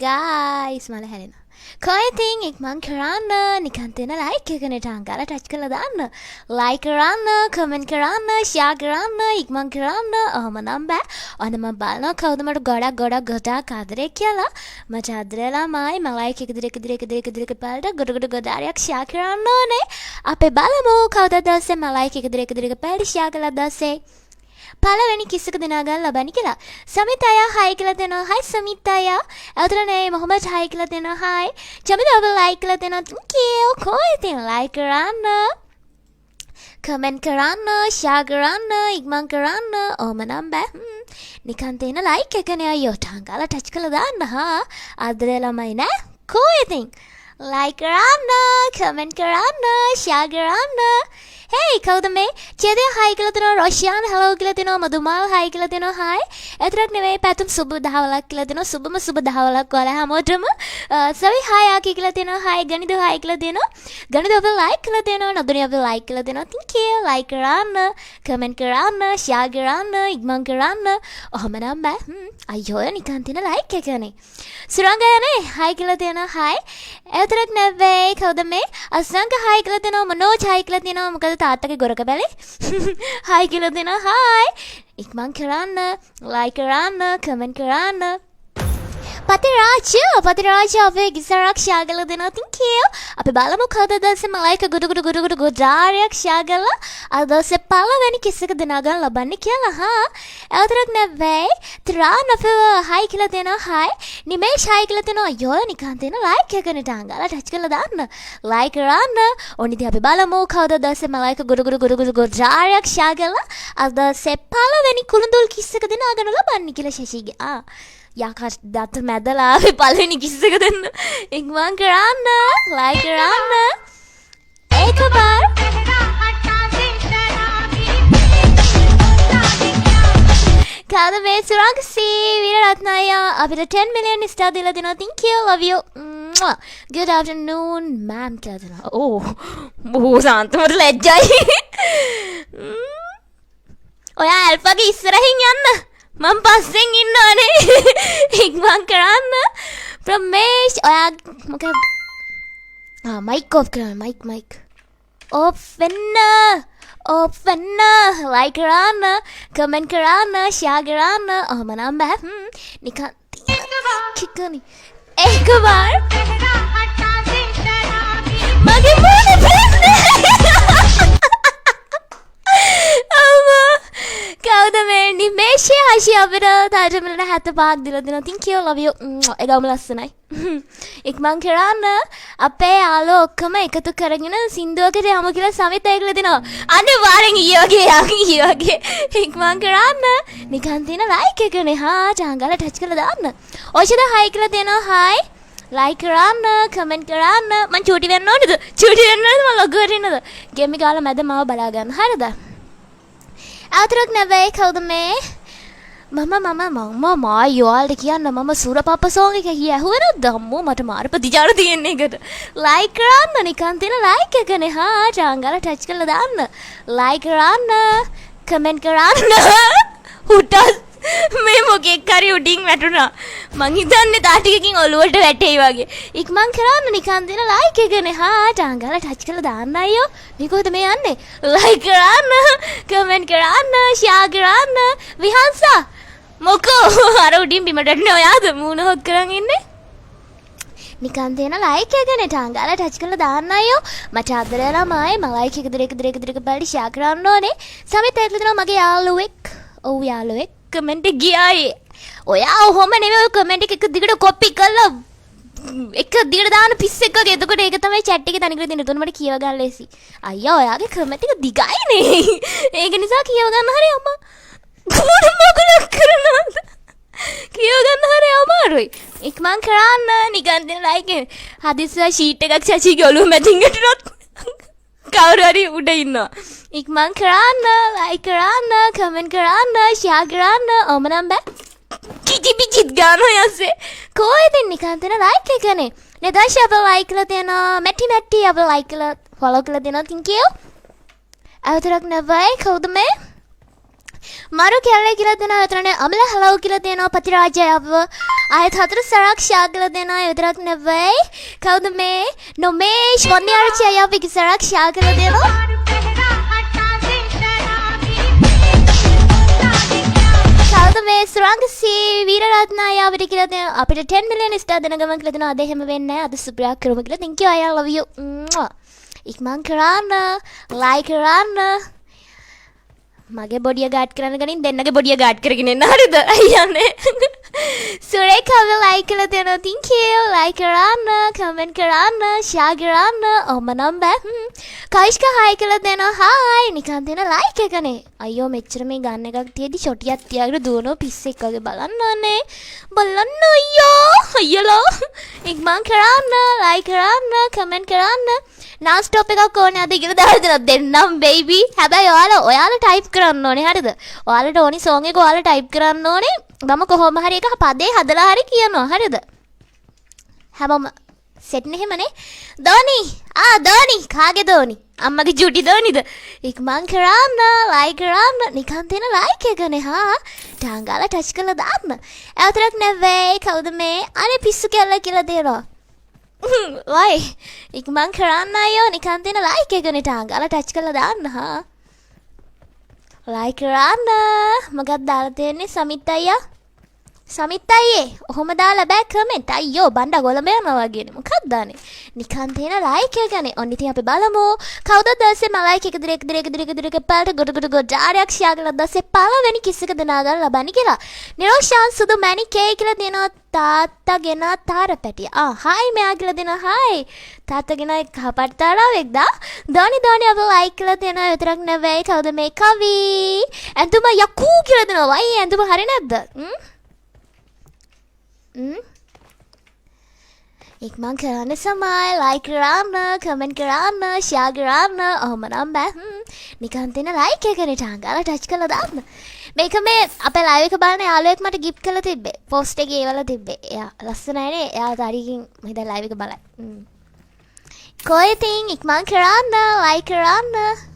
Guys, මල හැලෙනවා. කොයි ඉතින් ඉක්මන් කරන්න, නිකන් තියෙන ලයික් එක නේ ටාංගාලා ටච් කරලා දාන්න. ලයික් කරන්න, කමෙන්ට් කරන්න, ෂෙයා කරන්න, ඉක්මන් කරන්න. ඔහොම නම් බෑ. ඔන්න මම බලනවා කවුද මට ගොඩක් ගොඩක් ගොඩක් ආදරේ කියලා. මට ආදරේ ළමයි, මම ලයික් එක දිරක දිරක දිරක දිරක පාරට ගොඩ ගොඩ ගොඩාරියක් ෂෙයා කරන්න ඕනේ. අපි බලමු කවුද දවසේ මම ලයික් එක දිරක දිරක පාරට ෂෙයා කළා දවසේ පළවෙනි කිස් එක දිනා ගන්න ලබන්නේ කියලා. සමිත අයියා හයි කියලා දෙනවා. හයි සමිත අයියා. අවතර නේ මොහොමඩ් හයි කියලා දෙනවා. හයි. චමිත ඔබ ලයික් කියලා දෙනවා. Thank you. කොහේ ඉතින් ලයික් කරන්න, කමෙන්ට් කරන්න, ෂෙයා කරන්න, ඉක්මන් කරන්න. ඔහොම නම් බෑ. නිකන් තියෙන ලයික් එකනේ අයියෝ, ටංගාලා ටච් කරලා දාන්න හා. ආදරේ ළමයි නෑ. කෝ ඉතින් ලයික් කරන්න, කමෙන්ට් කරන්න, ෂෙයා කරන්න. හේයි, කවුද මේ? චේදය හයි කියලා දෙනවා. රොෂියාන් හෙලෝ කියලා දෙනවා. මధుමාල් හයි කියලා දෙනවා. හයි. එතරක් නෙවෙයි, පැතුම් සුබ දහවලක් කියලා දෙනවා. සුබම සුබ දහවලක් ඔයාලා හැමෝටම. සවි හයි ආකි කියලා දෙනවා. හයි ගනිද හයි කියලා දෙනවා. ගනිද ඔබ ලයික් කියලා දෙනවා. නදුනි ඔබ ලයික් කියලා දෙනවා. Thank you. Like කරන්න, කමෙන්ට් කරන්න, ෂෙයා කරන්න, ඉක්මන් කරන්න. ඔහොම නම් බෑ. අයියෝ, නිකන් තියෙන ලයික් එකනේ. සුරංග යන්නේ හයි කියලා දෙනවා. හයි. එතරක් නෙවෙයි, කවුද මේ? අසංක හයි කියලා දෙනවා. මනෝජ් හයි කියලා දෙනවා. මොකද තාත්තගේ ගොරක බැලේ? හයි කියලා දෙනවා. හයි. ඉක්මන් කරන්න, ලයික් කරන්න, කමෙන්ට් කරන්න. පතිරාජ, පතිරාජ අපේ ගිසරක් ෂෙයා කරලා දෙනවා. Thank you. අපි බලමු කවුද දවසේ මලයික ගුඩ ගුඩ ගුඩ ගුඩ ගොඩාරියක් ෂෙයා කරලා අද දවසේ පළවෙනි කිස් එක දිනා ගන්න ලබන්නේ කියලා හා. එවතරක් නෙවෙයි, ත්‍රාන් අපව හයි කියලා දෙනවා. හයි. නිමේෂ් හයි කියලා දෙනවා. අයියෝ, නිකන් තියෙන ලයික් එක නේ ටාංගාලා ටච් කරලා දාන්න. ලයික් කරන්න. ඔන්න ඉතින් අපි බලමු කවුද දවසේ මලයික ගුඩ ගුඩ ගුඩ ගුඩ ගොඩාරියක් ෂෙයා කරලා අද දවසේ පළවෙනි කුළුඳුල් කිස් එක දිනා ගන්න ලබන්නේ කියලා ශශිගේ. ආ යකා දත මැදලා ආවේ පළවෙනි කිස් එක දෙන්න. ඉක්මන් කරන්න, ලයික් කරන්න. එකපාර කවුද මේ? සුරංග වීරරත්න අයියා අපිට 10 මිලියන් ස්ටාර් දීලා දෙනවා. Thank you, love you. Good afternoon ma'am කියලා දෙනවා. ඕ බොහෝ සාන්ත, මට ලැජ්ජයි. ඔයා ඇල්ෆාගේ ඉස්සරහින් යන්න. මං පස්සෙන් ඉන්නවනේ. ඉක්මන් කරන්න. ප්‍රමේෂ් ඔයා මොකද? ආ මයික් ඔෆ් කරන්න. මයික් මයික් ඔෆ් වෙන්න, ඔෆ් වෙන්න. ලයික් කරන්න, කමෙන්ට් කරන්න, ෂෙයා කරන්න. ඔහොම නම් බෑ. නිකන් කිකනි එකපාර මගේ මූණ පෙන්නේ. අම්මා, කවුද මේ? නිමේෂය හෂි අපිට තාජමලට 75ක් දීලා දෙනවා. Thank you, love you. ඒ ගම ලස්සනයි. ඉක්මන් කරන්න, අපේ යාළුවෝ ඔක්කොම එකතු කරගෙන සින්දුවකට යමු කියලා සමිත ඒකල දෙනවා. අනිවාර්යෙන් ඊයේ වගේ යන්, ඊයේ වගේ. ඉක්මන් කරන්න, නිකන් තියෙන ලයික් එකනේ හා, ටාංගාලා ටච් කරලා දාන්න. ඕෂද හයි කියලා දෙනවා. හයි. ලයික් කරන්න, කමෙන්ට් කරන්න. මං චූටි වෙන්න ඕනේද? චූටි වෙන්න ඕනේද? මං ලොකුවට ඉන්නද? ගෙම්මි ගාලා මැද මාව බලා ගන්න. හරිද? අවතරක් නෙවෙයි, කවුද මේ? මම මම මම මා ඔයාලට කියන්න, මම සුරපප්ප සෝං එක කිය ඇහුවේ නැද්ද? අම්මෝ, මට මාර ප්‍රතිචාර තියෙන එකට. ලයික් කරන්න, නිකන් තියෙන ලයික් එකනේ හා, ටාංගාලා ටච් කරලා දාන්න. ලයික් කරන්න, කමෙන්ට් කරන්න. හුටස් මේ මොකෙක් හරි උඩින් වැටුණා. මං හිතන්නේ තා ටිකකින් ඔලුවට වැටෙයි වගේ. ඉක්මන් කරන්න, නිකන් දෙන ලයික් එකනේ හා, ටාංගාලා ටච් කරලා දාන්න අයියෝ. මේ කොහෙද මේ යන්නේ? ලයික් කරන්න, කමෙන්ට් කරන්න, ෂෙයා කරන්න. විහංසා මොකෝ අර උඩින් බිමට වැටුනේ ඔයාද? මූණ හොක් කරන් ඉන්නේ. නිකන් තියෙන ලයික් එකනේ ටාංගාලා ටච් කරලා දාන්න අයියෝ. මට ආදරේ ළමයි, මම ලයික් එක දෙක දෙක දෙක බලලා ෂෙයා කරන්න ඕනේ. සමිත එක්ක දෙනවා මගේ යාළුවෙක්. ඔව් යාළුවෙක් කමෙන්ට් එක ගියායි. ඔයා ඔහොම නෙවෙයි, ඔය කමෙන්ට් එක එක දිගට කොපි කරලා එක දිගට දාන පිස්සෙක් වගේ. එතකොට ඒක තමයි චැට් එකේ තනිකර තියෙන. එතකොට මට කියව ගන්න ලේසි. අයියා, ඔයාගේ කමෙන්ට් එක දිගයිනේ. ඒක නිසා කියව ගන්න හරි අම්මා. මොන මගුලක් කරනවද? කියව ගන්න හරි අමාරුයි. ඉක්මන් කරන්න, නිකන් දෙන ලයික් එක. හදිස්සිය ෂීට් එකක් ශශිගේ ඔළුව මැදින් වැටුනොත් කවුරු හරි උඩ ඉන්නවා. ඉක්මන් කරන්න, ලයික් කරන්න, කමෙන්ට් කරන්න, ෂෙයා කරන්න. ඔහම නම් බෑ. කිචි පිචිත් ගානවා යස්සේ. කොහෙද නිකන් දෙන ලයික් එකනේ. නෙදාෂ් අප ලයික් කරලා තියෙනවා. මැටි මැටි අප ලයික් කරලා ෆලෝ කරලා තියෙනවා. Thank you. අවතරක් නෙවෙයි, කවුද මේ? මරු කැල්ලේ කියලා දෙනවා විතරනේ. අමල හලෝ කියලා දෙනවා. පතිරාජය අපව ආයෙත් හතර සැරක් ෂෙයා කරලා දෙනවා. ඒ විතරක් නෙවෙයි, කවුද මේ? නොමේෂ් වන්නිආරච්චි අයියා අපි සැරක් ෂෙයා කරලා දෙනවා. කවුද මේ? සුරංග සී වීරරත්න අයියා අපිට කියලා දෙනවා. අපිට 10 මිලියන් ස්ටාර් දෙන ගමන් කියලා දෙනවා. අද එහෙම වෙන්නේ නැහැ, අද සුපිරියක් කරමු කියලා. Thank you අයියා, love you. ඉක්මන් කරන්න, ලයික් කරන්න. මගේ බොඩිය ගාඩ් කරන්න ගනින්, දෙන්නගේ බොඩිය ගාඩ් කරගෙන එන්න, හරිද අයියනේ? සුරේඛාව ලයික් කරලා දෙනවා. Thank you. Like කරන්න, කමෙන්ට් කරන්න, ෂෙයා කරන්න. ඔහම නම් බෑ. කයිෂ්කා හයි කරලා දෙනවා. හයි. නිකන් දෙන ලයික් එකනේ. අයියෝ, මෙච්චර මේ ගන්න එකක් තියෙදි ෂොටියක් තියාගෙන දුවනවා පිස්සෙක් වගේ. බලන්න අනේ, බලන්න අයියෝ අයියලා. ඉක්මන් කරන්න, ලයික් කරන්න, කමෙන්ට් කරන්න. නාන් ස්ටොප් එකක් ඕනේ අද කියලා දාලා දෙනවා. දෙන්නම් බේබි. හැබැයි ඔයාලා ඔයාලා ටයිප් කරන්න ඕනේ, හරිද? ඔයාලට ඕනි සෝං එක ඔයාලා ටයිප් කරන්න ඕනේ. මම කොහොම හරි එක පදේ හදලා හරි කියනවා, හරිද? හැමෝම සෙට් නෙහෙමනේ. දෝනි, ආ දෝනි, කාගේ දෝනි? අම්මගේ චුටි දෝනිද? ඉක්මන් කරන්න, ලයික් කරන්න. නිකන් දෙන ලයික් එකනේ. හා, ටාංගාලා ටච් කරලා දාන්න. ඒ විතරක් නෙවෙයි, කවුද මේ? අනේ පිස්සු කෙල්ල කියලා දෙනවා. වයි, ඉක්මන් කරන්න අයියෝ. නිකන් දෙන ලයික් එකනේ. ටාංගාලා ටච් කරලා දාන්න. හා, ලයික් කරන්න. මොකක්ද දාලා තියෙන්නේ සමිත් අයියා? සමිත් අයියේ, ඔහොම දාලා බෑ කමෙන්ට්. අයියෝ, බණ්ඩා ගොළඹ යනවා වගේනේ. මොකක්ද අනේ? නිකන් තියෙන ලයික් එකනේ. ඔන්න ඉතින් අපි බලමු කවුද දවසේ මලයික් එක දිරක දිරක දිරක දිරක පාට ගොඩ ගොඩ ගොඩාරයක් ෂෙයා කරලා දවසේ පළවෙනි කිස් එක දෙනා ගන්න ලබන්නේ කියලා. නිරෝෂාන් සුදු මැණිකේ කියලා දෙනවා. තාත්තා ගෙනා තාර පැටිය. ආ හායි මෙයා කියලා දෙනවා. හායි. තාත්තා ගෙනා කහපාට තාරාවෙක් දා. දෝනි දෝනි අප ලයික් කරලා දෙනවා. විතරක් නෙවෙයි, කවුද මේ? කවි. ඇඳුම යකූ කියලා දෙනවා. වයි, ඇඳුම හරි නැද්ද? ම්ම් ම්ම් ඉක්මන් කරන්න සමයි, ලයික් කරන්න, කමෙන්ට් කරන්න, ෂෙයා කරන්න. ඔහොම නම් බෑ. නිකන් දෙන ලයික් එකනේ. ටාංගාලා ටච් කරලා දාන්න. මේක මේ අපේ ලයිව් එක බලන යාළුවෙක් මට ගිෆ්ට් කරලා තිබ්බේ. පෝස්ට් එකේ ඒවල තිබ්බේ. එයා ලස්සනයි නේ. එයා තරිකින් මම හිතා ලයිව් එක බලයි. කෝ ඉතින් ඉක්මන් කරන්න, ලයික් කරන්න,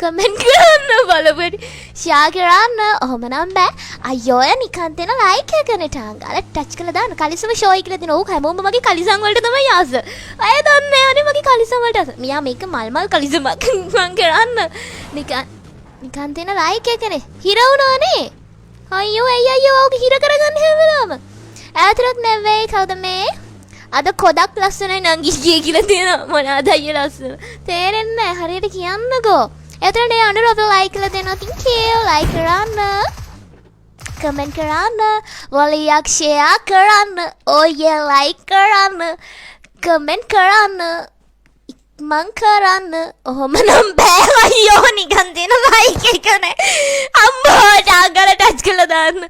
කමෙන්ට් කරන්න, බලපන්, ෂෙයා කරන්න. ඔහොම නම් බෑ අයියෝ. ඔය නිකන් දෙන ලයික් එකනේ. ටාංගාලා ටච් කරලා දාන්න. කලිසම ෂෝයි කියලා දෙන. ඔව්, හැමෝම මගේ කලිසම් වලට තමයි ආස. අය දන්නේ අනේ මගේ කලිසම් වලට ආස. මියා, මේක මල් මල් කලිසමක්. මං කරන්න නිකන් නිකන් දෙන ලයික් එකනේ. හිර වුණානේ අයියෝ. ඇයි අයියෝ ඔව් හිර කරගන්න හැම වෙලාවම? ඈතරක් නෙවෙයි, කවුද මේ? අද කොදක් ලස්සනයි නංගි ගියේ කියලා තියෙනවා. මොනවාද අයියේ ලස්සන? තේරෙන්නේ නැහැ, හරියට කියන්නකෝ. එතන අනුර අපේ ලයික් කරලා දෙනවා. Thank you. Like කරන්න, කමෙන්ට් කරන්න, වලියක් ෂෙයා කරන්න. ඔය ලයික් කරන්න, කමෙන්ට් කරන්න, ඉක්මන් කරන්න. ඔහොම නම් බෑ අයියෝ. නිකන් දෙන ලයික් එකනේ. අම්මෝ, ටාග්ගල ටච් කරලා දාන්න.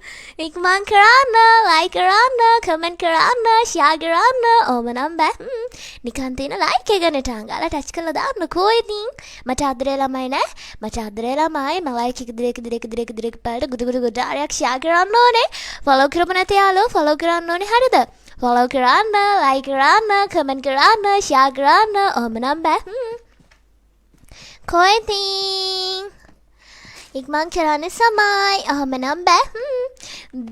ඉක්මන් කරන්න, ලයික් කරන්න, කමෙන්ට් කරන්න, ෂෙයා කරන්න. ඔහොම නම් බෑ. නිකන් තියෙන ලයික් එකනේ. ටාංගාලා ටච් කරලා දාන්න. කෝ ඉතින් මට ආදරේ ළමයි නෑ. මට ආදරේ ළමයි. මම ලයික් එක දිරක දිරක දිරක දිරක පාට ගුඩ ගුඩ ගොඩාරයක් ෂෙයා කරන්න ඕනේ. ෆලෝ කරපු නැති යාළුවෝ ෆලෝ කරන්න ඕනේ, හරිද? ෆලෝ කරන්න, ලයික් කරන්න, කමෙන්ට් කරන්න, ෂෙයා කරන්න. ඔහොම නම් බෑ. කෝ ඉතින් ඉක්මන් කරන්න සමයි. ඔහොම නම් බෑ.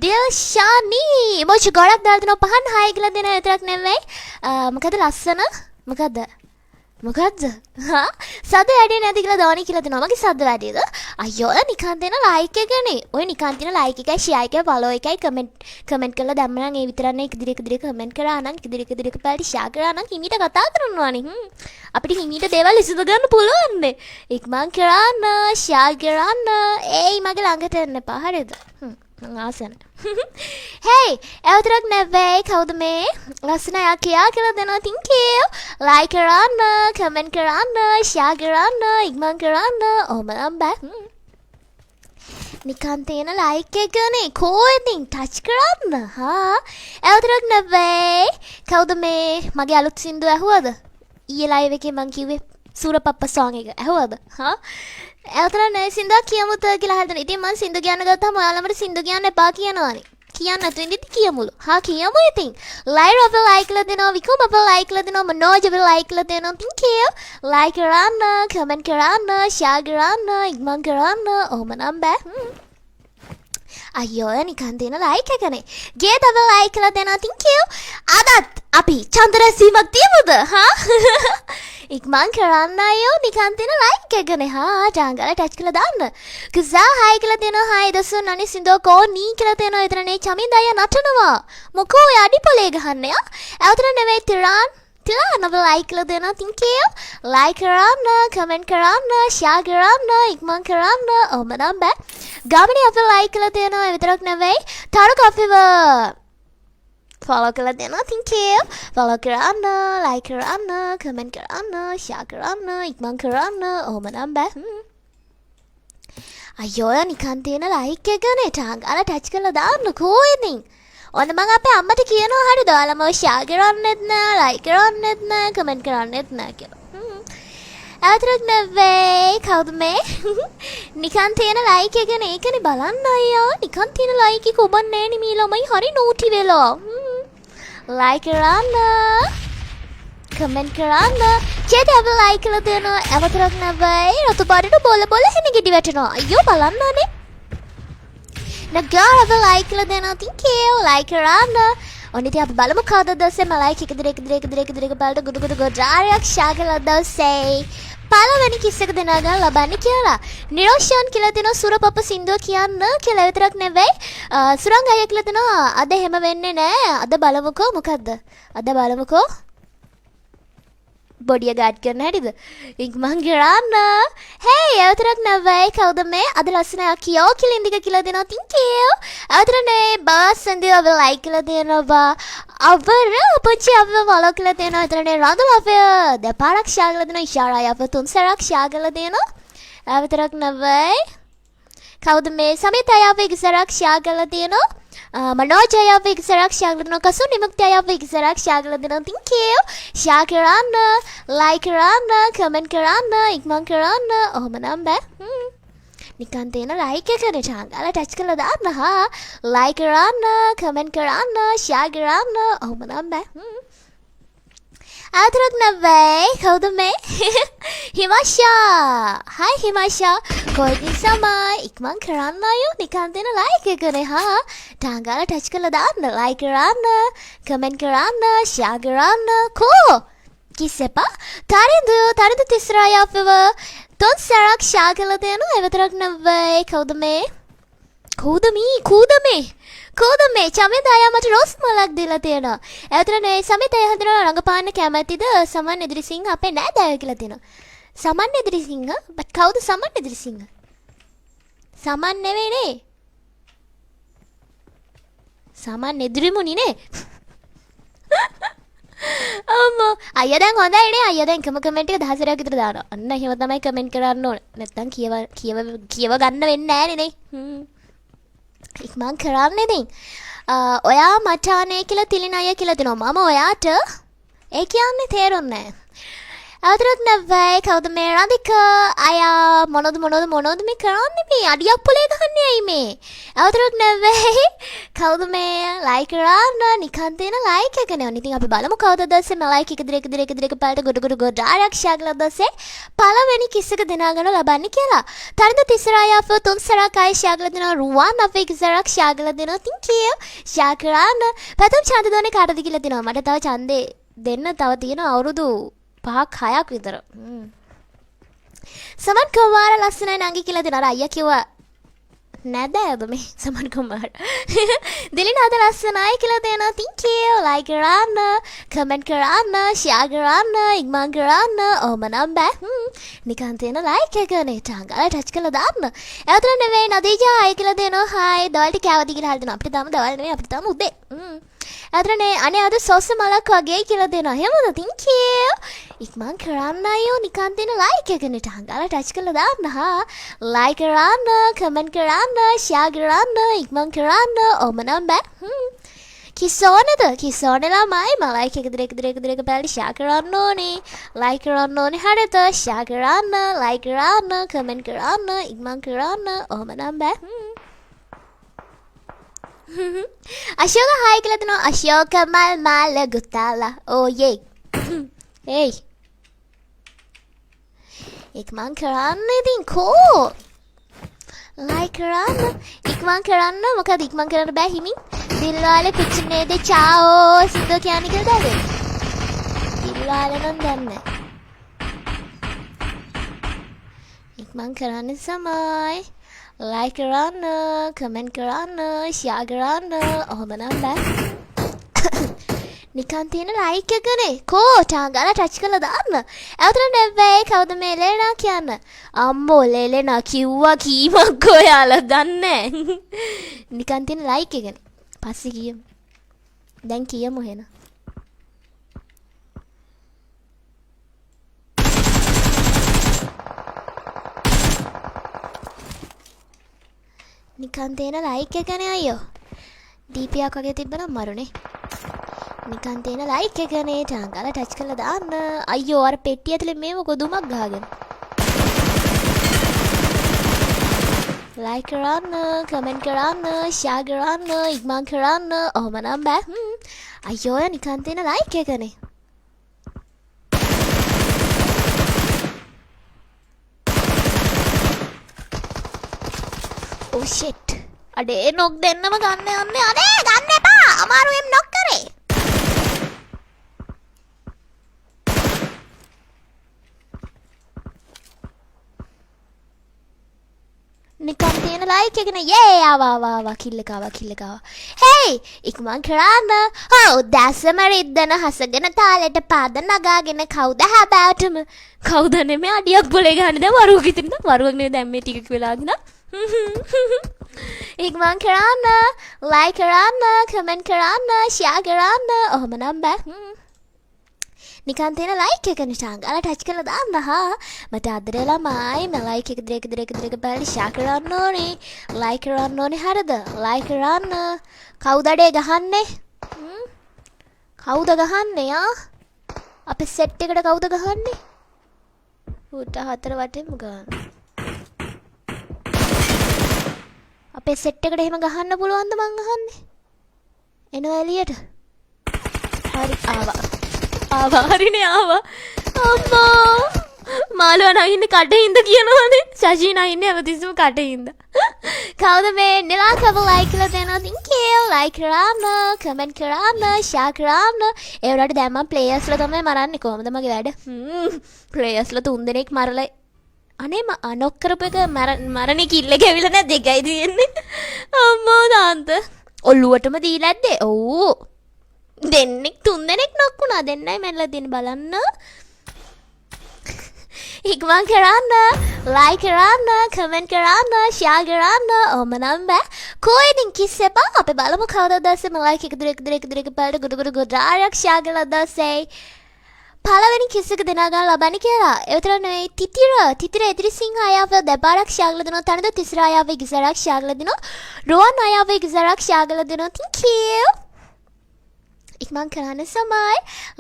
දිල්ෂානි මොචි ගොඩක් දාලා දෙනවා. පහන් හයි කියලා දෙන විතරක් නෙවෙයි. මොකද ලස්සන, මොකද්ද මොකද්ද? හා, සද්ද වැඩි නැති කියලා දෝනි කියලා දෙනවා. මගේ සද්ද වැඩිද අයියෝ? ඔය නිකන් දෙන ලයික් එකනේ. ඔය නිකන් දෙන ලයික් එකයි ෂෙයා එකයි ෆලෝ එකයි කමෙන්ට් කමෙන්ට් කරලා දැම්ම නම් ඒ විතරනේ. එක දිරක දිරක කමෙන්ට් කරා නම්, එක දිරක දිරක පැලටි ෂෙයා කරා නම් හිමීට කතා කරනවානේ. අපිට හිමීට දේවල් විසඳ ගන්න පුළුවන් නේ. ඉක්මන් කරන්න, ෂෙයා කරන්න. ඒයි, මගේ ළඟට එන්න එපා, හරිද? මං ආස නෑ. හේයි, ඒ විතරක් නෙවෙයි, කවුද මේ? ලස්සන අය කියා කියලා දෙනවා. Thank you. Like කරන්න, කමෙන්ට් කරන්න, ෂෙයා කරන්න, ඉක්මන් කරන්න. ඔහොම නම් බෑ. නිකන් තියෙන ලයික් එකනේ. කෝ ඉතින් ටච් කරන්න. හා, ඒ විතරක් නෙවෙයි, කවුද මේ? මගේ අලුත් සින්දුව ඇහුවද? ඊයේ ලයිව් එකේ මං කිව්වේ සූරපප්ප සෝං එක ඇහුවද? හා, ඒ විතරක් නෙවෙයි, සින්දුවක් කියමුද කියලා අහලා. ඉතින් මං සින්දු කියන්න ගත්තාම ඔයාලා මට සින්දු කියන්න එපා කියනවානේ. කියන්න නැතුව ඉඳිද්දි කියමුලු. හා කියමු ඉතින්. ලයිර් අපේ ලයික් කරලා දෙනවා, විකුම් අපේ ලයික් කරලා දෙනවා, මනෝජ් අපේ ලයික් කරලා දෙනවා. Thank you. Like කරන්න, කමෙන්ට් කරන්න, ෂෙයා කරන්න, ඉක්මන් කරන්න. ඔහොම නම් බෑ. අයියෝ, නිකන් දෙන ලයික් එකනේ. ගේ තව ලයික් කරලා දෙනවා. Thank you. අදත් අපි ඡන්ද රැස්වීමක් තියමුද? හා? ඉක්මන් කරන්න අයියෝ, නිකන් දෙන ලයික් එකනේ. හා ටාංගාලා ටච් කරලා දාන්න. කුසා හයි කියලා දෙනවා. හයි දසුන් අනි සින්දෝ කෝ නී කියලා දෙනවා. විතරනේ චමින්ද අයියා නටනවා. මොකෝ ඔය අඩි පොලේ ගහන්නේ ආ? ඒ නෙවෙයි තිරාන් තිරාන් අප ලයික් කරලා දෙනවා. Thank you. Like කරන්න, කමෙන්ට් කරන්න, ෂෙයා කරන්න, ඉක්මන් කරන්න. ඔහොම නම් බෑ. ගමනේ අප ලයික් කරලා දෙනවා. ඒ විතරක් නෙවෙයි. තරුක අපිව ෆලෝ කරලා දෙනවා. Thank you. Follow කරන්න, ලයික් කරන්න, කමෙන්ට් කරන්න, ෂෙයා කරන්න, ඉක්මන් කරන්න. ඔහොම නම් බෑ. අයියෝ, නිකන් තියෙන ලයික් එකනේ ටාංගාලා ටච් කරලා දාන්න කෝ ඉතින්. ඔන්න මං අපේ අම්මට කියනවා හරිද? ඔයාලා මව ෂෙයා කරන්නෙත් නෑ, ලයික් කරන්නෙත් නෑ, කමෙන්ට් කරන්නෙත් නෑ කියලා. ඒ විතරක් නෙවෙයි, කවුද මේ? නිකන් තියෙන ලයික් එකනේ. ඒකනේ බලන්න අයියා. නිකන් තියෙන ලයික් එක ඔබන්නේ නෑනේ මේ ළමයි හරි නෝටි වෙලා. ලයික් කරන්න, කමෙන්ට් කරන්න. චේත අප ලයික් කරලා දෙනවා. ඒ විතරක් නෙවෙයි, රතු පාටට බොල බොල හෙන ගෙඩි වැටෙනවා. අයියෝ බලන්න අනේ. නගාර අප ලයික් කරලා දෙනවා. Thank you. Like කරන්න. ඔන්න ඉතින් අපි බලමු කවුද දවසේ මම ලයික් එක දෙක දෙක දෙක දෙක බලට ගුඩු ගුඩු ගොඩාරයක් ෂෙයා කරලා දවසේ පළවෙනි කිස් එක දෙනා ගන්න ලබන්නේ කියලා. නිරෝෂාන් කියලා දෙනවා සුරපප සින්දුව කියන්න කියලා. විතරක් නෙවෙයි, සුරංග අයියා කියලා දෙනවා අද එහෙම වෙන්නේ නෑ. අද බලමුකෝ මොකද්ද? අද බලමුකෝ බොඩිය ගාඩ් කරන හැටිද? ඉක්මන් කරන්න. හේ, ඒ විතරක් නෙවෙයි, කවුද මේ? අද ලස්සන කියෝ කියලා ඉන්දික කියලා දෙනවා. Thank you. ඒ විතර නෙවෙයි, බස් සඳිය ඔබ ලයික් කරලා දෙනවා. අවර පුංචි අපව ෆලෝ කරලා දෙනවා. විතරනේ රඳුල අපේ දෙපාරක් ෂෙයා කරලා දෙනවා. ඉෂාරා අප තුන් සැරයක් ෂෙයා කරලා දෙනවා. ඒ විතරක් නෙවෙයි, කවුද මේ? සමිත අය අපේ එක සැරයක් ෂෙයා කරලා තියෙනවා. මනෝජ් අය අපේ එක සැරයක් ෂෙයා කරලා දෙනවා. කසුන් විමුක්ති අය අපේ එක සැරයක් ෂෙයා කරලා දෙනවා. Thank you. Share කරන්න, ලයික් කරන්න, කමෙන්ට් කරන්න, ඉක්මන් කරන්න. ඔහොම නම් බෑ. නිකන් තියෙන ලයික් එකනේ ටාංගාලා ටච් කරලා දාන්න. හා ලයික් කරන්න, කමෙන්ට් කරන්න, ෂෙයා කරන්න. ඔහොම නම් බෑ. ආතරක් නෙවෙයි, කවුද මේ? හිමාෂා. හයි හිමාෂා, කොයිද සමයි? ඉක්මන් කරන්න අයෝ, නිකන් දෙන ලයික් එකනේ. හා ටාංගාලා ටච් කරලා දාන්න. ලයික් කරන්න, කමෙන්ට් කරන්න, ෂෙයා කරන්න. කෝ කිස් එපා. තරිඳු තරිඳු තිස්රාය අපව තුන් සැරක් ෂෙයා කරලා දෙනවා. ඒ විතරක් නෙවෙයි, කවුද මේ? කවුද මේ? කවුද මේ? කවුද මේ? චමින්ද අයියා මට රෝස් මලක් දීලා තියෙනවා. ඒ විතර නෙවෙයි, සමිත අයියා හදනවා රඟපාන්න කැමැතිද? සමන් එදිරිසිංහ අපේ නෑදෑයෝ කියලා තියෙනවා. සමන් එදිරිසිංහ? බට් කවුද සමන් එදිරිසිංහ? සමන් නෙවෙයි නේ. සමන් එදිරිමුනි නේ. අම්මෝ, අයියා දැන් හොඳයි නේ. අයියා දැන් එකම කමෙන්ට් එක දහසරයක් විතර දානවා. අන්න එහෙම තමයි කමෙන්ට් කරන්න ඕන. නැත්තම් කියව කියව කියව ගන්න වෙන්නේ නෑනේ නේ. ඉක්මන් කරන්න ඉතින්. ඔයා මට අනේ කියලා තිලින අයියා කියලා දෙනවා. මම ඔයාට ඒ කියන්නේ තේරුන්නේ නෑ. අවතරක් නෙවෙයි, කවුද මේ? රදික අයා මොනවද මොනවද මොනවද මේ කරන්නේ? මේ අඩියක් පොලේ ගහන්නේ ඇයි මේ? අවතරක් නෙවෙයි, කවුද මේ? ලයික් කරන්න, නිකන් තියෙන ලයික් එක නේ. ඉතින් අපි බලමු කවුද දවසේ මේ ලයික් එක දෙක දෙක දෙක පාට ගොඩ ගොඩ ගොඩාක් ෂෙයා කරලා දවසේ පළවෙනි කිස් එක දෙනා ගන්න ලබන්නේ කියලා. තරිඳ තිසරාය අප තුන් සැරක් ආයෙ ෂෙයා කරලා දෙනවා. රුවන් අප එක සැරක් ෂෙයා කරලා දෙනවා. Thank you. Share කරන්න. පැතුම් ඡන්ද දෝනේ කාටද කියලා දෙනවා. මට තව ඡන්දේ දෙන්න තව තියෙන අවුරුදු 5ක් 6ක් විතර. සමන් කුමාර ලස්සනයි නංගි කියලා දෙනවා. අර අයියා කිව්වා නෑදෑයද මේ සමන් කුමාර. දිලින අද ලස්සනයි කියලා දෙනවා. Thank you. Like කරන්න, කමෙන්ට් කරන්න, ෂෙයා කරන්න, ඉක්මන් කරන්න. ඔහොම නම් බෑ. නිකන් තියෙන ලයික් එක නේ ටාංගාලා ටච් කරලා දාන්න. ඒ විතර නෙවෙයි, නදීජා හයි කියලා දෙනවා. හයි, දවල්ට කෑවද කියලා අහලා දෙනවා. අපිට තාම දවල් නෙවෙයි, අපිට තාම උදේ. අතරනේ අනේ අද සොස්ස මලක් වගේ කියලා දෙනවා. එහෙමද? Thank you. ඉක්මන් කරන්න අයියෝ, නිකන් දෙන ලයික් එක නේ ටාංගාලා ටච් කරලා දාන්න. හා ලයික් කරන්න, කමෙන්ට් කරන්න, ෂෙයා කරන්න, ඉක්මන් කරන්න. ඔහොම නම් බෑ. කිස් ඕනේද? කිස් ඕනේ ළමයි. මම ලයික් එක දෙක දෙක දෙක පැලි ෂෙයා කරන්න ඕනේ. ලයික් කරන්න ඕනේ හරියට. ෂෙයා කරන්න, ලයික් කරන්න, කමෙන්ට් කරන්න, ඉක්මන් කරන්න. ඔහොම නම් බෑ. අශෝක හායි කියලා දෙනවා. අශෝක මල් මාල ගුතාලා. ඕ යේ. ඒයි. ඉක්මන් කරන්න ඉතින් කෝ. ලයික් කරන්න. ඉක්මන් කරන්න. මොකද ඉක්මන් කරන්න බෑ හිමින්. දිල්වාලේ කුච් නේද චාओ සින්දුව කියන්නේ කියලා දැන්. දිල්වාලේ නම් දන්නේ නැහැ. ඉක්මන් කරන්න සමයි. ලයික් කරන්න, කමෙන්ට් කරන්න, ෂෙයා කරන්න. ඔහොම නම් බෑ. නිකන් තියෙන ලයික් එකනේ. කෝ ටාගාලා ටච් කරලා දාන්න. ඇවතර නෙවෙයි කවුද මේ ලේනා කියන්න. අම්මෝ ලේලේනා කිව්වා කීමක් ඔයාලා දන්නේ නැහැ. නිකන් තියෙන ලයික් එකනේ. පස්සේ කියමු. දැන් කියමු එහෙනම්. නිකන් තියෙන ලයික් එකනේ අයියෝ. ඩීපියක් වගේ තිබ්බනම් මරුනේ. නිකන් තියෙන ලයික් එකනේ ටාංගාලා ටච් කරලා දාන්න. අයියෝ අර පෙට්ටිය ඇතුලේ මේ මොකද දුමක් ගහගෙන. ලයික් කරන්න, කමෙන්ට් කරන්න, ෂෙයා කරන්න, ඉක්මන් කරන්න. ඔහොම නම් බෑ. අයියෝ ඔය නිකන් තියෙන ලයික් එකනේ. Oh shit. අඩේ නොක් දෙන්නම ගන්න යන්නේ. අනේ ගන්න එපා. අමාරුවෙන් නොක් කරේ. නිකන් තියෙන ලයික් එකනේ. යේ ආවා ආවා ආවා කිල් එක ආවා කිල් එක ආවා. හේයි ඉක්මන් කරන්න. ඔව් දැසම රිද්දන හසගෙන තාලෙට පාද නගාගෙන කවුද හැබෑටම කවුද නෙමෙයි අඩියක් පොලේ ගහන්නේ දැන් වරුවක් ඉතින් නේද? වරුවක් නෙමෙයි දැන් මේ ටිකක් වෙලාගෙන. ඉක්මන් කරන්න, ලයික් කරන්න, කමෙන්ට් කරන්න, ෂෙයා කරන්න. ඔහොම නම් බෑ. නිකන් තියෙන ලයික් එක නිකන් අර ටච් කරලා දාන්න හා. මට ආදරේ ළමයි මම ලයික් එක දෙක දෙක දෙක බලලා ෂෙයා කරන්න ඕනේ. ලයික් කරන්න ඕනේ හරිද? ලයික් කරන්න. කවුද අඩේ ගහන්නේ? කවුද ගහන්නේ ආ? අපේ සෙට් එකට කවුද ගහන්නේ? ඌට හතර වටේම ගහන්න. අපේ සෙට් එකට එහෙම ගහන්න පුළුවන්ද මං අහන්නේ? එනවා එළියට. හරි ආවා. ආවා හරිනේ ආවා. අම්මා මාළුවා නම් ඉන්නේ කටින්ද කියනවනේ. ශශී නම් ඉන්නේ හැමතිස්සෙම කටින්ද. කවුද මේ නිලාකව ලයික් කරලා දෙනවා? Thank you. Like කරන්න, කමෙන්ට් කරන්න, ෂෙයා කරන්න. ඒ වුණාට දැන් මං ප්ලේයර්ස්ලා තමයි මරන්නේ. කොහොමද මගේ වැඩ? ප්ලේයර්ස්ලා තුන් දෙනෙක් මරලා අනේ නොක් කරපු එක මරණේ කිල් එක ඇවිල්ලා නෑ දෙකයි තියෙන්නේ. අම්මෝ දාන්ත. ඔල්ලුවටම දීලා ඇද්දේ? ඔව්. දෙන්නෙක් තුන් දෙනෙක් නොක් වුණා. දෙන්නයි මැරලා තියෙන්නේ බලන්න. ඉක්මන් කරන්න, ලයික් කරන්න, කමෙන්ට් කරන්න, ෂෙයා කරන්න. ඔහොම නම් බෑ. කෝ ඉතින් කිස් එපා. අපි බලමු කවදාද දවසේ මම ලයික් එක දුර එක දුර එක දුර එක බලලා ගොඩ ගොඩ ගොඩාක් ෂෙයා කරලා දවසේ පළවෙනි කිස් එක දෙනා ගන්න ලබන්නේ කියලා. ඒ විතර නෙවෙයි තිතිර එදිරිසිංහ අයාව දෙපාරක් ෂෙයා කරලා දෙනවා. තනද තිසර අයාව ඉගිසරක් ෂෙයා කරලා දෙනවා. රුවන් අයාව ඉගිසරක් ෂෙයා කරලා දෙනවා. Thank you. ඉක්මන් කරන්න සමයි.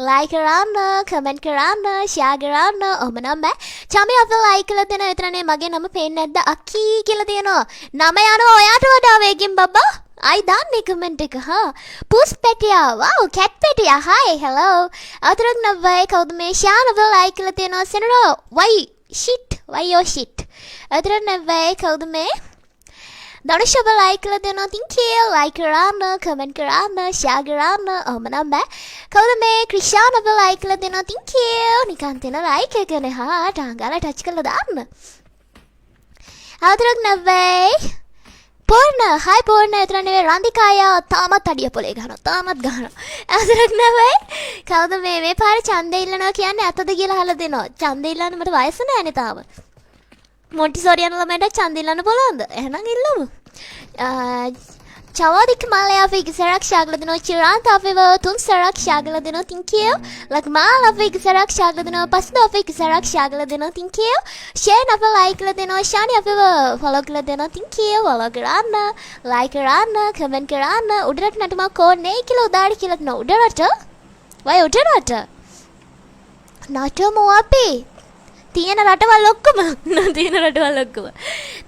ලයික් කරන්න, කමෙන්ට් කරන්න, ෂෙයා කරන්න. ඔහොම නම් බෑ. චමි අපිව ලයික් කරලා දෙන විතර නෙවෙයි මගේ නම පේන්නේ නැද්ද? අකී කියලා තියෙනවා. නම යනවා ඔයාට වඩා වේගෙන් බබා. අයි දාන්නේ කමෙන්ට් එක හා. පුස් පැටියා, වව් කැට් පැටියා, හයි හෙලෝ. අතරක් නවයි කවුද මේ ෂාන අපිව ලයික් කරලා තියෙනවා. සෙනරෝ වයි ෂිට් වයි යෝ ෂිට්. අතරක් නවයි කවුද මේ ධනුෂ් ඔබ ලයික් කරලා දෙනවා. Thank you. Like කරන්න, කමෙන්ට් කරන්න, ෂෙයා කරන්න. ඔහොම නම් බෑ. කවුද මේ ක්‍රිෂාන් ඔබ ලයික් කරලා දෙනවා. Thank you. නිකන් තියෙන ලයික් එකනේ හා ටාංගාලා ටච් කරලා දාන්න. අවතරක් නවයි පූර්ණ හයි පූර්ණ විතර නෙවෙයි රන්දිකාය තාමත් අඩිය පොලේ ගහනවා. තාමත් ගහනවා. අවතරක් නවයි කවුද මේ පාර ඡන්දේ ඉල්ලනවා කියන්නේ ඇත්තද කියලා අහලා දෙනවා. ඡන්දේ ඉල්ලන්න මට වයස නෑනේ තාම. මොන්ටිසෝරි යන ළමයින්ට ඡන්දේ ඉල්ලන්න පුළුවන්ද? එහෙනම් ඉල්ලමු. චවාදික මාලයා අපි ඉගසරක් ෂාගල දෙනවා. චිරාන්ත අපිව තුන් සැරක් ෂාගල දෙනවා. Thank you. Lakmal අපි ඉගසරක් ෂාගල දෙනවා. පස්ද අපි ඉගසරක් ෂාගල දෙනවා. Thank you. Shane අප ලයික් කරලා දෙනවා. ෂානි අපිව ෆලෝ කරලා දෙනවා. Thank you. Follow කරන්න, ලයික් කරන්න, කමෙන්ට් කරන්න. උඩරට නටමක් ඕනේ කියලා උදාරි කියලා දෙනවා. උඩරට? වයි උඩරට? නටමු අපි. තියෙන රටවල් ඔක්කොම තියෙන රටවල් ඔක්කොම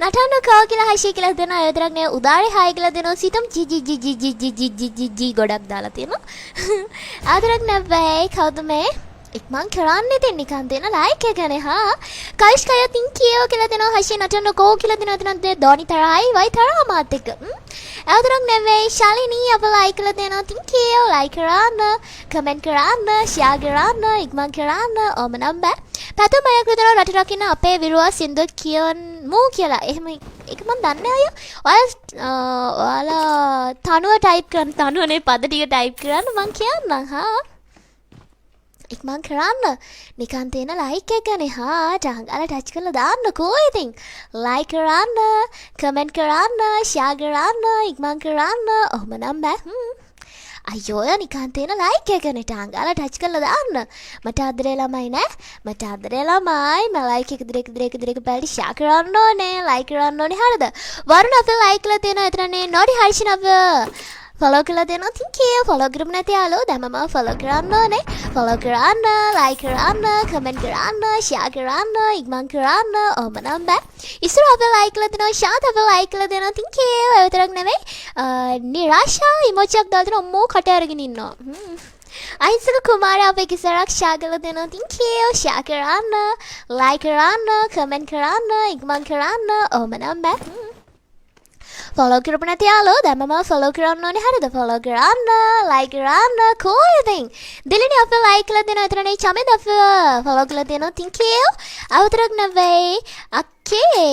නටන්න කෝ කියලා හෂි කියලා දෙනවා. ඒ විතරක් නෙවෙයි උදාරේ හයි කියලා දෙනවා. සිතුම් G G G G G G G G G G ගොඩක් දාලා තියෙනවා. ආදරක් නැබ්බයි කවුද මේ? ඉක්මන් කරන්න ඉතින් නිකන් දෙන ලයික් එකනේ. හා කවිෂ්කය තින් කියෝ කියලා දෙනවා. හෂි නටන්න කෝ කියලා දෙනවා. එතන දෝනි තරයි වයි තරා මාත් එක්ක. ඒ විතරක් නෙවෙයි ශාලිනී අප ලයික් කරලා දෙනවා. තින් කියෝ ලයික් කරන්න, කමෙන්ට් කරන්න, ෂෙයා කරන්න, ඉක්මන් කරන්න. ඕම නම් බෑ. පැතුම් අයක් විතර රට රකින්න අපේ විරුවා සින්දු කියවමු කියලා. එහෙම ඒක මන් දන්නේ අයියෝ. ඔයාලා තනුව ටයිප් කරන්න, තනුවනේ පද ටික ටයිප් කරන්න මං කියන්නම්. හා ඉක්මන් කරන්න නිකන් තියෙන ලයික් එකනේ. හා ටංගාලා ටච් කරලා දාන්නකෝ. ඉතින් ලයික් කරන්න, කමෙන්ට් කරන්න, ෂෙයා කරන්න, ඉක්මන් කරන්න. ඔහොම නම් බෑ. අයියෝ ඔයා නිකන් තියෙන ලයික් එකනේ ටංගාලා ටච් කරලා දාන්න. මට ආදරේ ළමයි නෑ. මට ආදරේ ළමයි. මම ලයික් එක දෙක දෙක දෙක පැලි ෂෙයා කරන්න ඕනේ, ලයික් කරන්න ඕනේ. හරිද? වරුණ අපේ ලයික් කරලා තියෙනවා. එතනනේ නොඩි හර්ෂින අප ෆලෝ කරලා දෙනවා. තින් කිය ෆලෝ කරමු නැති යාළුවෝ දැන් මම ෆලෝ කරන්න ඕනේ. ෆලෝ කරන්න, ලයික් කරන්න, කමෙන්ට් කරන්න, ෂෙයා කරන්න, ඉක්මන් කරන්න. ඔහොම නම් බෑ. ඉස්සර අපේ ලයික් කරලා දෙනවා. ෂාත් අපේ ලයික් කරලා දෙනවා. තින් කිය ඔය විතරක් නෙවෙයි නිරාශා ඉමෝජි එකක් දාලා දෙනවා. අම්මෝ කට අරගෙන ඉන්නවා. අහිංසක කුමාරයා අපේ කිසරක් ෂෙයා කරලා දෙනවා. තින් කිය ෂෙයා කරන්න, ලයික් කරන්න, කමෙන්ට් කරන්න, ඉක්මන් කරන්න. ඔහොම නම් බෑ. ෆලෝ කරපු නැති යාළුවෝ දැන් මම ෆලෝ කරන්න ඕනේ. හරිද? ෆලෝ කරන්න, ලයික් කරන්න. කෝ ඉතින් දිලිනි අපේ ලයික් කරලා දෙනවා. එතනනේ චමින් අපේ ෆලෝ කරලා දෙනවා. තින් කියෝ අවතරක් නෙවෙයි අක්කේ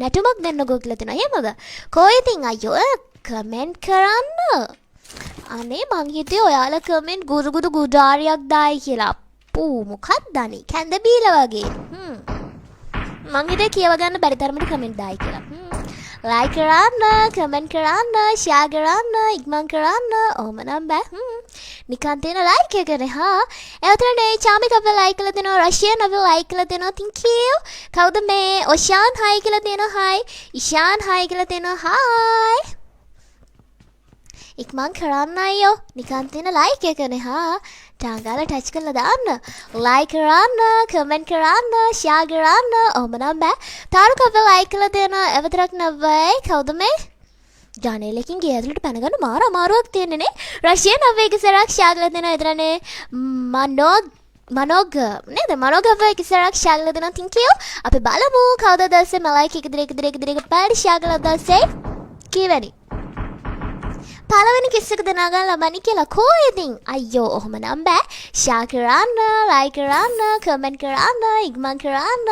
නැටුමක් දෙන්නකෝ කියලා දෙනවා. එහෙමද? කෝ ඉතින් අයියෝ කමෙන්ට් කරන්න. අනේ මං හිතුවේ ඔයාලා කමෙන්ට් ගුරු ගුරු ගුඩාරියක් දායි කියලා. අප්පු මොකක්ද අනේ කැඳ බීලා වගේ. මං හිතුවේ කියව ගන්න බැරි තරමට කමෙන්ට් දායි කියලා. ලයික් කරන්න, කමෙන්ට් කරන්න, ෂෙයා කරන්න, ඉක්මන් කරන්න. ඔහොම නම් බෑ. නිකන් තියෙන ලයික් එකනේ. හා ඒ අතරනේ චාමික අපේ ලයික් කරලා දෙනවා. රෂියන් අපේ ලයික් කරලා දෙනවා. තින් කියෝ කවුද මේ? ඔෂාන් හයි කියලා දෙනවා. හයි ඉෂාන් හයි කියලා දෙනවා. හයි ඉක්මන් කරන්න අයියෝ නිකන් තියෙන ලයික් එකනේ. හා ටාංගාලා ටච් කරලා දාන්න. ලයික් කරන්න, කමෙන්ට් කරන්න, ෂෙයා කරන්න. ඔහොම නම් බෑ. තාරුක අපේ ලයික් කරලා දෙනවා. ඒ විතරක් නෙවෙයි කවුද මේ? ජනේලකින් ගේ ඇතුළට පැන ගන්න මාර අමාරුවක් තියෙන්නේ නේ. රෂියන් අපේ එක සැරයක් ෂෙයා කරලා දෙනවා. එතරනේ මනෝග නේද? මනෝග අපේ එක සැරයක් ෂෙයා කරලා දෙනවා. තින් කියෝ අපි බලමු කවුද දවසේ මලයික් එක දෙක දෙක දෙක පාරි ෂෙයා කරලා දවසේ කීවැනි පළවෙනි කිස් එක දෙනා ගන්න ලබන්නේ කියලා. කෝ ඉතින් අයියෝ ඔහොම නම් බෑ. ෂෙයා කරන්න, ලයික් කරන්න, කමෙන්ට් කරන්න, ඉක්මන් කරන්න.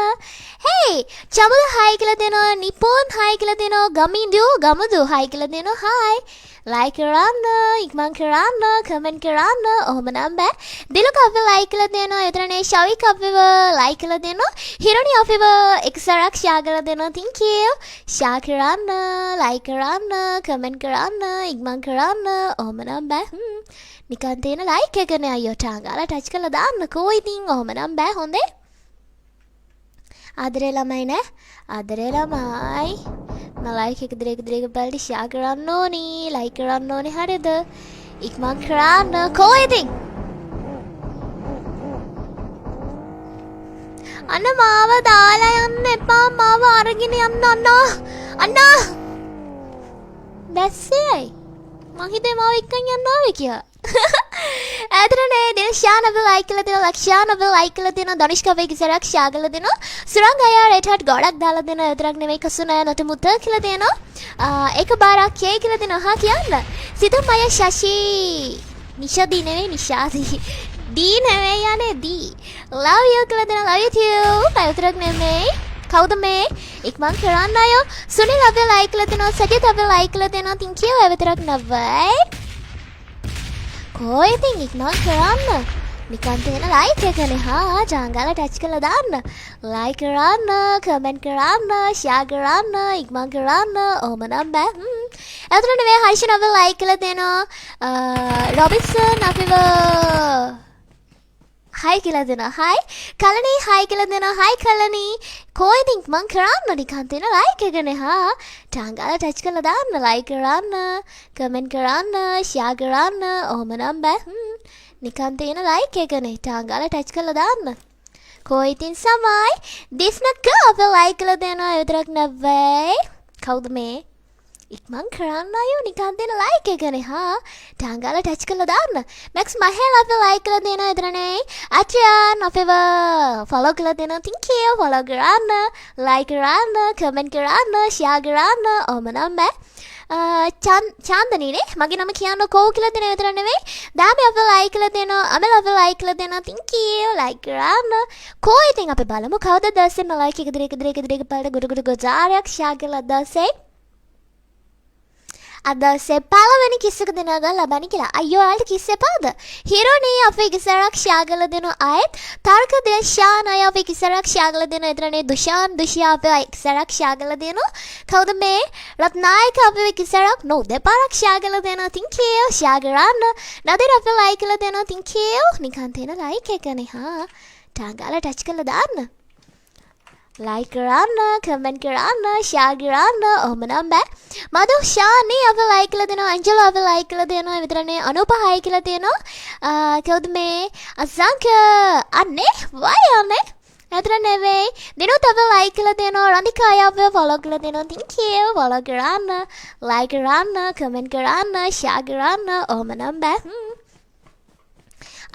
හේ චමුල හයි කියලා දෙනවා. නිපෝන් හයි කියලා දෙනවා. ගමින්දු ගමුදු හයි කියලා දෙනවා. හයි ලයික් කරන්න, ඉක්මන් කරන්න, කමෙන්ට් කරන්න. ඔහොම නම් බෑ. දිලුක අපේ ලයික් කරලා දෙනවා. එතරනේ ශවික් අපේව ලයික් කරලා දෙනවා. හිරණි අපේව එක සැරයක් ෂෙයා කරලා දෙනවා. තින් කියෝ ෂෙයා කරන්න, ලයික් කරන්න, කමෙන්ට් කරන්න, ඉක්මන් කරන්න. ඔහොම නම් බෑ. නිකන් තියෙන ලයික් එකනේ අයියෝ ටාංගාලා ටච් කරලා දාන්න. කෝ ඉතින් ඔහොම නම් බෑ. හොඳේ ආදරේ ළමයි නෑ. ආදරේ ළමයි මම ලයික් එක දෙක දෙක බලලා ෂෙයා කරන්න ඕනි, ලයික් කරන්න ඕනි. හරිද? ඉක්මන් කරන්න. කෝ ඉතින් අන්න මාව දාලා යන්න එපා. මාව අරගෙන යන්න. අන්නා අන්නා දැස්සේ ඇයි මං හිතුවේ මාව එක්කන් යන්න ආවේ කියලා. ඇතරනේ දිල්ෂාන් අපේ ලයික් කරලා දෙනවා. ලක්ෂාන් අපේ ලයික් කරලා දෙනවා. ධනුෂ්ක අපේ කිසරක් ෂෙයා කරලා දෙනවා. සුරංග අයියා රෙඩ් හට් ගොඩක් දාලා දෙනවා. ඒ විතරක් නෙවෙයි කසුන අය නොටමුත කියලා දෙනවා. ඒක බාරක් කියයි කියලා දෙනවා. හා කියන්න. සිතුම් අය ශශි නිෂාදී නෙවෙයි නිෂාදී දී නෙවෙයි යන්නේ දී ලව් you කියලා දෙනවා. Love you too. ඒ විතරක් නෙමෙයි කවුද මේ? ඉක්මන් කරන්න අයෝ. සුනිල් අපේ ලයික් කරලා දෙනවා. සජිත් අපේ ලයික් කරලා දෙනවා. තින් කියෝ ඒ විතරක් නෙවෙයි කෝ ඉතින් ඉක්මන් කරන්න නිකන් තියෙන ලයික් එකනේ. හා ජාංගාලා ටච් කරලා දාන්න. ලයික් කරන්න, කමෙන්ට් කරන්න, ෂෙයා කරන්න, ඉක්මන් කරන්න. ඔහොම නම් බෑ. එතන නෙවෙයි හර්ෂන් අපේ ලයික් කරලා දෙනවා. රොබින්සන් අපිව හයි කියලා දෙනවා. හයි කලනී හයි කියලා දෙනවා. හයි කලනී. කෝ ඉතින් මං කරන්න නිකන් තියෙන ලයික් එකනේ. හා ටාංගාලා ටච් කරලා දාන්න. ලයික් කරන්න, කමෙන්ට් කරන්න, ෂෙයා කරන්න. ඔහොම නම් බෑ. නිකන් තියෙන ලයික් එකනේ. ටාංගාලා ටච් කරලා දාන්න. කෝ ඉතින් සමයි. දිස්නක අපේ ලයික් කරලා දෙනවා. ඒ විතරක් නෙවෙයි. කවුද මේ? ඉක්මන් කරන්න අයෝ, නිකන් දෙන ලයික් එකනේ. හා, ටාංගාලා ටච් කරලා දාන්න. මැක්ස් මහේල් අපේ ලයික් කරලා දෙනවා විතරනේ. අචියාන් අපේව ෆලෝ කරලා දෙනවා. Thank you. Follow කරන්න, ලයික් කරන්න, කමෙන්ට් කරන්න, ෂෙයා කරන්න. ඔහම නම් බෑ. චාන්දනීනේ මගේ නම කියන්න කෝ කියලා දෙන විතර නෙවෙයි. දාමි අපේ ලයික් කරලා දෙනවා. අමල් අපේ ලයික් කරලා දෙනවා. Thank you. Like කරන්න. කෝ ඉතින් අපි බලමු කවුද දවසේ මම ලයික් එක දෙක දෙක දෙක පාට ගොඩ ගොඩ ගොජාරයක් ෂෙයා කරලා දවසේ අද දවසේ පළවෙනි කිස් එක දෙනවා ගන්න ලබන්නේ කියලා. අයියෝ, ඔයාලට කිස් එපාද? හිරෝනි අපේ කිසරක් ෂෙයා කරලා දෙනවා. ආයෙත් තර්ක දේශාන අය අපේ කිසරක් ෂෙයා කරලා දෙනවා. එතරනේ දුෂාන් දුෂියා අපේ කිසරක් ෂෙයා කරලා දෙනවා. කවුද මේ? රත්නායක අපේ කිසරක් නෝ දෙපාරක් ෂෙයා කරලා දෙනවා. Thank you. Share කරන්න. නදිර අපේ ලයික් කරලා දෙනවා. Thank you. නිකන් තියෙන ලයික් එකනේ. හා, ටාංගාලා ටච් කරලා දාන්න. ලයික් කරන්න, කමෙන්ට් කරන්න, ෂෙයා කරන්න. ඔහොම නම් බෑ. මధు ෂානි අප ලයික් කරලා දෙනවා. ඇන්ජලෝ අප ලයික් කරලා දෙනවා. ඒ විතරනේ අනූප හයි කියලා දෙනවා. කවුද මේ? අසංක අනේ වයි අනේ. එතන නෙවෙයි. දිනුත් අප ලයික් කරලා දෙනවා. රන්දිකා අය අප ෆලෝ කරලා දෙනවා. Thank you. Follow කරන්න, ලයික් කරන්න, කමෙන්ට් කරන්න, ෂෙයා කරන්න. ඔහොම නම් බෑ.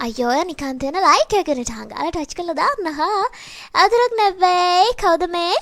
අයියෝ, ඔයා නිකන් තියෙන ලයික් එකකට ටාංගාලා ටච් කරලා දාන්න. හා, අතරක් නෙවෙයි. කවුද මේ?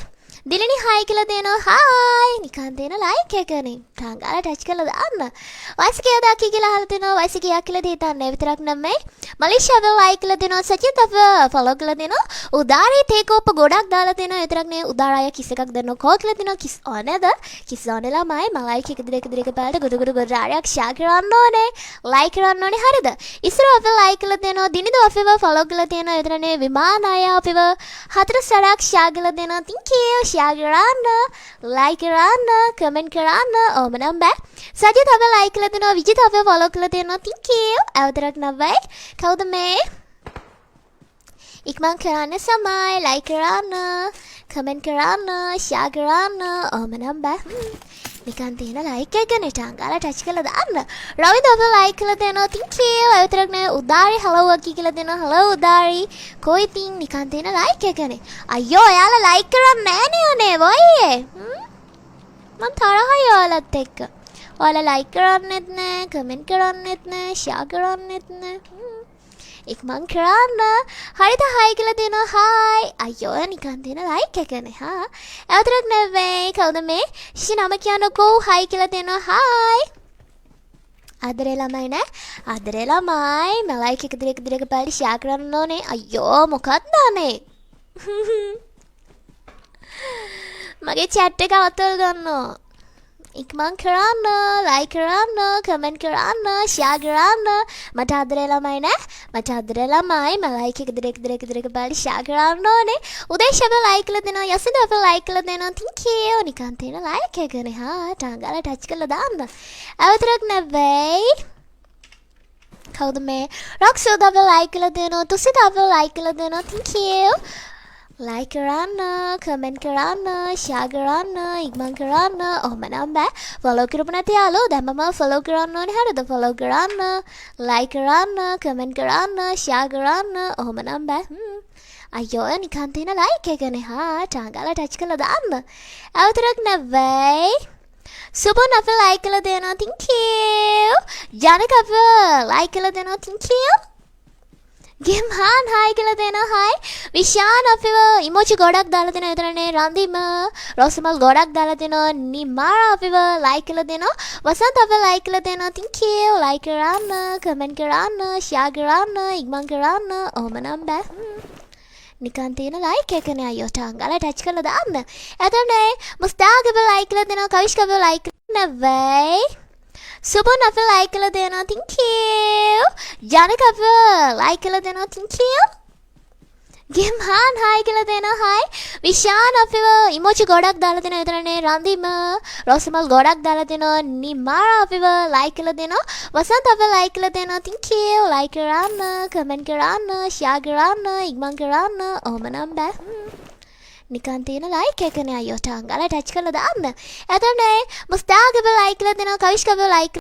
දිලිනි හයි කියලා දෙනවා. හායි. නිකන් දෙන ලයික් එකනේ. ටාංගාලා ටච් කරලා දාන්න. වයස කීයද අක්කි කියලා අහලා දෙනවා. වයස කීයක් කියලා හිතන්නේ විතරක් නෙමෙයි. මලේසියාව ලයික් කරලා දෙනවා. සචිත් අප ෆලෝ කරලා දෙනවා. උදාරේ තේකෝප ගොඩක් දාලා දෙනවා. විතරක් නෙවෙයි, උදාර අය කිස් එකක් දෙනවා. කෝල් කියලා දෙනවා. කිස් ඕනේද? කිස් ඕනේ ළමයි. මම ලයික් එක දෙක දෙක පාට ගොඩ ගොඩ ගොඩ ෂෙයා කරන්න ඕනේ. ලයික් කරන්න ඕනේ. හරිද? ඉස්සර අප ලයික් කරලා දෙනවා. දිනිදු අපිව ෆලෝ කරලා දෙනවා. විතරනේ විමාන අය අපිව හතර සැරයක් ෂෙයා කරලා දෙනවා. Thank you. Share කරන්න, ලයික් කරන්න, කමෙන්ට් කරන්න. ඕම නම් බෑ. සජිත් අප ලයික් කරලා දෙනවා. විජිත අප ෆලෝ කරලා දෙනවා. Thank you. අවතරක් නවයි. කවුද මේ? ඉක්මන් කරන්න සමයි. ලයික් කරන්න, කමෙන්ට් කරන්න, ෂෙයා කරන්න. ඕම නම් බෑ. නිකන් තියෙන ලයික් එක නේ, ටාංගාලා ටච් කරලා දාන්න. රවිද අප ලයික් කරලා දෙනවා. Thank you. ඒ විතරක් නෙවෙයි, උදාරි හලෝ අක්කි කියලා දෙනවා. හලෝ උදාරි. කො ඉතින් නිකන් තියෙන ලයික් එකනේ. අයියෝ, ඔයාලා ලයික් කරන්නේ නෑනේ අනේ වොයියේ. මං තරහයි ඔයාලත් එක්ක. ඔයාලා ලයික් කරන්නෙත් නෑ, කමෙන්ට් කරන්නෙත් නෑ, ෂෙයා කරන්නෙත් නෑ. ඉක්මන් කරන්න. හරිද හයි කියලා දෙනවා. හායි. අයියෝ, නිකන් දෙන ලයික් එකනේ. හා. ඒ විතරක් නෙවෙයි. කවුද මේ? ෂි නම කියන්නකෝ. හයි කියලා දෙනවා. හායි. ආදරේ ළමයි නෑ. ආදරේ ළමයි. මම ලයික් එක දෙක දෙක පාරි ෂෙයා කරන්න ඕනේ. අයියෝ, මොකක්ද අනේ? මගේ චැට් එක අතල් ගන්නවා. ඉක්මන් කරන්න, ලයික් කරන්න, කමෙන්ට් කරන්න, ෂෙයා කරන්න. මට ආදරේ ළමයි නෑ. මට ආදරේ ළමයි. මම ලයික් එක දෙක දෙක දෙක පාරි ෂෙයා කරන්න ඕනේ. උදේශ අප ලයික් කරලා දෙනවා. යසින්ද අප ලයික් කරලා දෙනවා. Thank you. නිකන් තියෙන ලයික් එකනේ. හා, ටාංගාලා ටච් කරලා දාන්න. ඒ විතරක් නෙවෙයි. කවුද මේ? රක්ෂෝද අප ලයික් කරලා දෙනවා. තුසිත අප ලයික් කරලා දෙනවා. Thank you. Like කරන්න, කමෙන්ට් කරන්න, ෂෙයා කරන්න, ඉක්මන් කරන්න. ඔහොම නම් බෑ. ෆලෝ කරපු නැති යාළුවෝ දැම්මම ෆලෝ කරන්න ඕනේ. හරිද? ෆලෝ කරන්න, ලයික් කරන්න, කමෙන්ට් කරන්න, ෂෙයා කරන්න. ඔහොම නම් බෑ. අයියෝ, නිකන් තියෙන ලයික් එකනේ. හා, ටාංගාලා ටච් කරලා දාන්න. ඒ විතරක් නෙවෙයි. සුබන් අප ලයික් කරලා දෙනවා. Thank you. ජනක අප ලයික් කරලා දෙනවා. Thank you. ගෙම්හාන් හායි කියලා දෙනවා. හායි. විශාන් අපිව ඉමෝජි ගොඩක් දාලා දෙනවා. එතනනේ රන්දිම රොසමල් ගොඩක් දාලා දෙනවා. නිමාරා අපිව ලයික් කරලා දෙනවා. වසන්ත අපිව ලයික් කරලා දෙනවා. Thank you. Like කරන්න, කමෙන්ට් කරන්න, ෂෙයා කරන්න, ඉක්මන් කරන්න. ඔහොම නම් බෑ. නිකන් තියෙන ලයික් එකනේ අයියෝ, ටාංගාලා ටච් කරලා දාන්න. එතනනේ මුස්තාක් අපිව ලයික් කරලා දෙනවා. කවිෂ්ක අපිව ලයික් නෙවෙයි. සුබන් අපිව ලයික් කරලා දෙනවා. Thank you. ජනක අපිව ලයික් කරලා දෙනවා. Thank you. ගෙම්හාන් හායි කියලා දෙනවා. හායි. විශාන් අපිව ඉමෝජි ගොඩක් දාලා දෙනවා. එතනනේ රන්දිම රොසමල් ගොඩක් දාලා දෙනවා. නිමාරා අපිව ලයික් කරලා දෙනවා. වසන්ත අපිව ලයික් කරලා දෙනවා. Thank you. Like කරන්න, කමෙන්ට් කරන්න, ෂෙයා කරන්න, ඉක්මන් කරන්න. ඔහොම නම් බෑ. නිකන් තියෙන ලයික් එකනේ අයියෝ, ටාංගාලා ටච් කරලා දාන්න. එතනනේ මුස්තාක් අපිව ලයික් කරලා දෙනවා. කවිෂ්ක අපිව ලයික්